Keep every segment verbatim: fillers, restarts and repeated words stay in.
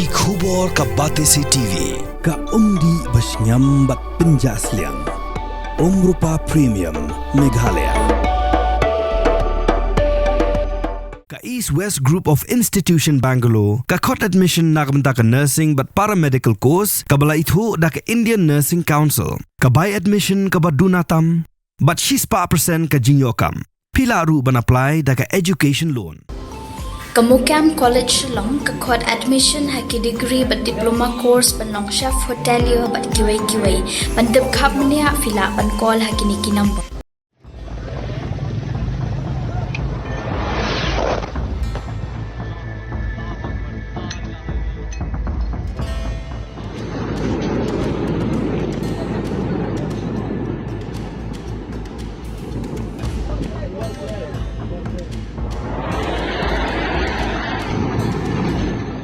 Ki khubor ka Batesi T V, ka umdih ba shngiam bad pynjah sliang. Umrupa Premium, Meghalaya. Ka East West Group of Institution Bangalore, ka khot admission na ka bynta ka nursing bad paramedical course, kaba la ithuh da ka Indian Nursing Council, ka bai admission kaba duna tam, bad shispah percent ka jingïoh kam. Phi lah ruh ban apply da ka education loan. Ka Mukam College Shillong, ka khot admission ha ki degree bad diploma course ban long chef hotelier bad kiwei kiwei. Ban tip khapbniah phi lah ban call ha kine ki number.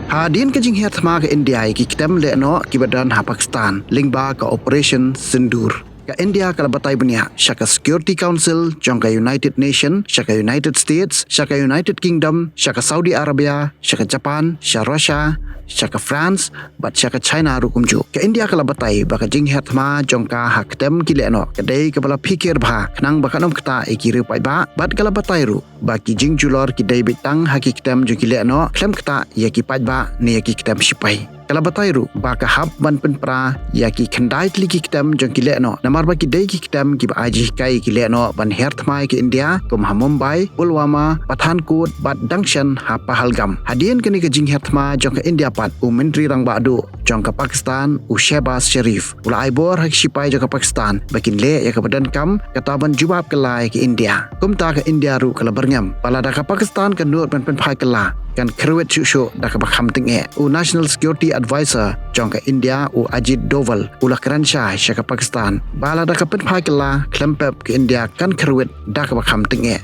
Hadien ka jinghiar thma ka India ïa ki ktem lehnoh kiba don ha Pakistan lyngba ka Operation Sindoor, ka India ka la batai bniah sha ka Security Council jong ka United Nation, sha ka United States, sha ka United Kingdom, sha ka Saudi Arabia, sha ka Japan, sha Russia, sha ka France, bad sha ka China ruh kumjuh. Ka India ka la batai ba ka jinghiar thma jong ka ha ktem ki lehnoh ka dei kaba la phikir bha khnang ba kan ym ktah ïa ki riew paidbah, bad ka la batai ruh ba ki jingjulor ki dei beit tang ha ki ktem jong ki lehnoh, khlem ktah ïa ki paidbah ne ïa ki ktem shipai. Ka la batai ruh ba ka hap ban pynpra ïa ki khyndai tylli ki ktem jong ki lehnoh, namar ba ki dei ki ktem kiba ai jinghikai ïa ki lehnoh ban hiar thma ïa ka India, kum ha Mumbai, Pulwama, Pathankot, bad dang shen ha Pahalgam. Hadien kane ka jinghiar thma jong ka India pat, u Myntri Rangbah Duh jong ka Pakistan, u Shehbaz Sharif, u la ai bor ha ki shipai jong ka Pakistan ba kin leh ïa kaba donkam, kata ban jubab kylla ïa ka India. Kumta ka India ruh ka la byrngem ba lada ka Pakistan kan nud ban pynphai kylla, kan kyrwit shuh shuh da kaba kham tyngeh. U National Security Advisor jong ka India, u Ajit Doval, u la kren shai sha ka Pakistan ba lada ka pynphai kylla, khlem pep ka India kan kyrwit da kaba kham tyngeh.